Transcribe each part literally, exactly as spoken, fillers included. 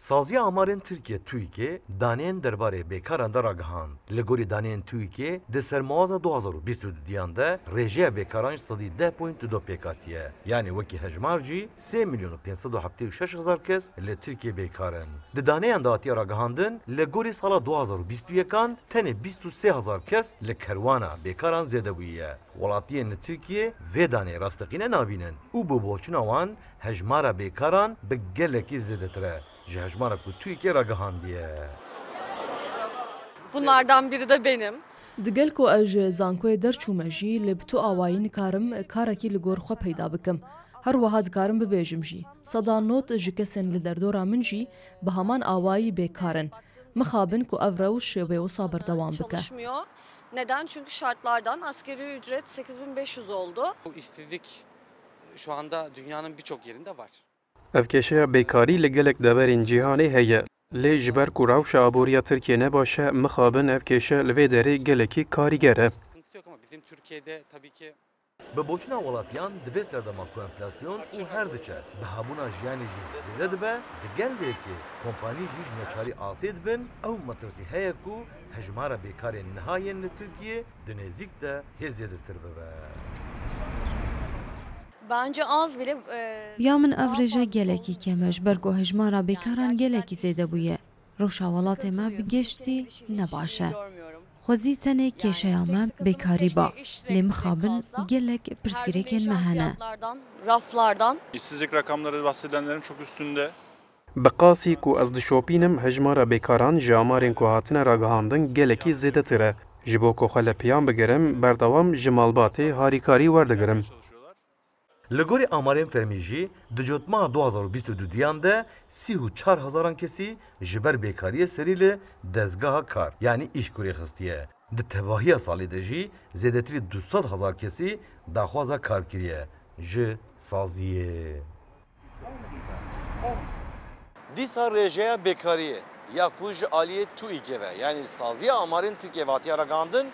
Saziya Amarên Tirkiye, TÜİKê, daneyên derbarê bêkaran de ragihand. Li gorî daneyên TÜİKê, di sermewazê du hazar û bîst û duyan de rêjeya bêkaran ji sedî deh point du pêk hatiye. Yanî wekî hejmar jî sê milyon û pênc sed û heftê û şeş hezar kes li Tirkiye bêkar in. Di daneyan de hatiye ragihandin, li gorî sala du hazar û bîst û yekan tenê bîst û sê hezar kes li kerwana bêkaran zêde bûye. Welatiyên li Tirkiye vê daneyê rasteqîne nabînin û bi boçûna wan hejmara bêkaran bi gelekî zêdetir e. Ji hejmara ku TÜİKê ragihandiye. Bunlardan biri de benim. Digel ku ez ji zankoyê derçûme jî, li bi tu awayî nikarim karekî li gor xwe peyda bikim. Her wiha dikarim bibêjim jî, seda nod ji kesên li derdora min jî bi heman awayî bêkar in. Mixabin ku ev rewş wê wisa berdewam bike. Çalışmıyor. Neden? Çünkü şartlardan asgari ücret sekiz bin beş yüz oldu. Bu işsizlik şu anda dünyanın birçok yerinde var. Ev kêşeya bêkarî li gelek deverên cîhanê heye. Lê ji ber ku rewşa aboriya Tirkiyê ne baş e, mixabin ev kêşe li vê derê gelekî karîger e. Sıkıntısı yok ama bizim Türkiye'de tabii ki Bi boçûna welatiyan di vê serdema ku enflasyon û her diçe, bihabûna jiyanê jî zêde dibe, di gel vê yekê kompanî jî ji neçarî asê dibin, ew metirsî heye ku hejmara bêkarên niha yên li Tirkiyê di nêzîk de hê zêdetir bibe. Bence az bile. E, Ya min ev rêje gelekî kêm e, ji ber ku hejmara bêkaran gelekî zêde bûye. Rewşa welatê me bi giştî ne baş e. Xwezî tenê kêşeya me bêkarî ba, lê mixabin gelek pirsgirêkên me hene. Raflardan. İşsizlik rakamları bahsedilenlerin çok üstünde. Bi qasî ku ez dişopînim, hejmara bêkaran ji amarên ku hatine ragihandin gelekî zêdetir e. Ji bo ku xwe li piyan bigirim, berdewam ji malbatê harîkarî werdigirim. Li gorî amarên fermî jî, di cotmeha du hazar û bîst û duyan de sî û çar hezaran kesî ji ber bêkariyê serî li dezgeha kar, yanî îşkur ê xistiye. Di tevahiya salê de jî zêdetirî du sed hezar kesî daxwaza kar kiriye ji saziyê. Dîsa rêjeya bêkariyê ya ku ji aliyê TUÎKê ve, yanî Saziya Amarên Tirkiyê ve hatiye ragihandin,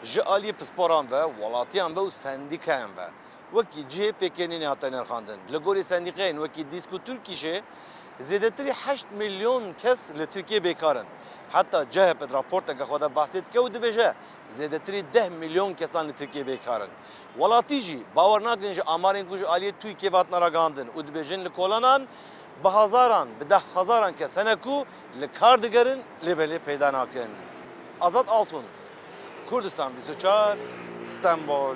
ji aliyê pisporan ve, welatiyan ve û sendîkayan ve wekî cihê pêkenînê hate nirxandin. Li gorî sendîkayên wekî Dîsk û Turkîşê, zêdetirî heşt milyon kes li Tirkiyê bêkar in. Heta CHP di raporteke xwe de bahsê dike û dibêje, zêdetirî deh milyon kesan li Tirkiyê bêkar in. Welatî jî bawer nakin ji amarên ku ji aliyê TUÎKê ve hatine ragihandin û dibêjin li kolanan bi hezaran, bi deh hezaran kes hene ku li kar digerin, lê belê peyda nakin. Azad Altun, Kurdistan bîst û çar, Stenbol.